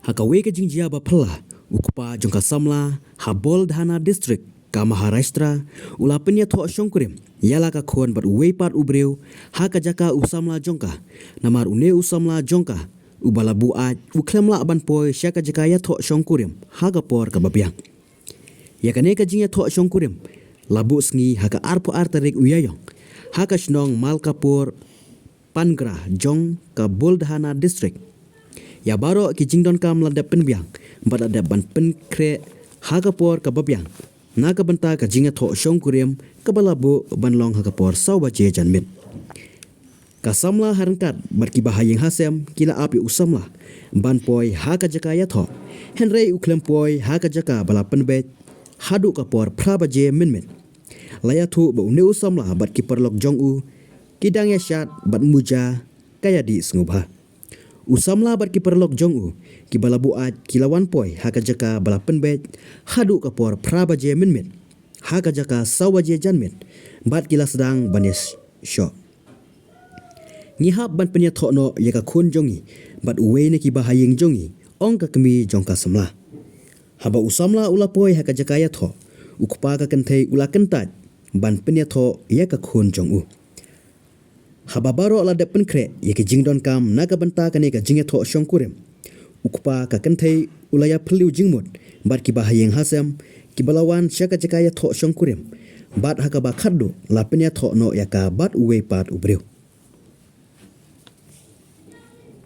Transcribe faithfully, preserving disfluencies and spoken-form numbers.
Ha kawei ka jingjia ba phylla, u kpa jong ka samla ha Buldhana District ka Maharashtra u la pynïathoh shongkurim ïa la ka khun bad uwei pat u briew ha ka jaka u samla jong ka, namar une u samla jong ka uba la buaid u khlem lah ban poi sha ka jaka ïathoh shongkurim ha ka por kaba biang. Ïa kane ka jingïathoh shongkurim la buh sngi ha ka arphew ar tarik u Ïaïong ha ka shnong Malkapur Pangra jong ka Buldhana District. Ïa baroh ki jingdonkam la dep pynbiang bad la dep ban pynkhreh ha ka por kaba biang na ka bynta ka jingïathoh shongkurim kaba la buh ban long ha ka por saw baje janmiet. Ka samla ha ryngkat bad kiba ha ïing ha sem ki la ap ïa u samla ban poi ha ka jaka ïathoh, hynrei u khlem poi ha ka jaka ba la pynbeit haduh ka por phra baje mynmiet. La ïathuh ba une u samla bad ki paralok jong u ki dang ïashad bad muja ka ïadih sngewbha. U samla bad ki paralok jong u kiba la buaid ki la wan poi ha ka jaka ba la pynbeit haduh ka por phra baje mynmiet ha ka jaka saw baje janmiet bad ki la sdang ban ïashoh. Ngi hap ban pynïathoh noh ïa ka khun jong ngi bad uwei na kiba ha ïing jong ngi, ong ka kmie jong ka samla. Haba u samla u la poi ha ka jaka ïathoh, u kpa ka kynthei u la kyntait ban pynïathoh ïa ka khun jong u. Haba baroh la dep pynkhreh ïa ki jingdonkam na ka bynta kane ka jingïathoh shongkurim, u kpa ka kynthei u la ïaphylliew jingmut bad kiba ha ïing ha sem kiba la wan sha ka jaka ïathoh shongkurim, bad ha kaba khatduh la pynïathoh noh ïa ka bad uwei pat u briew.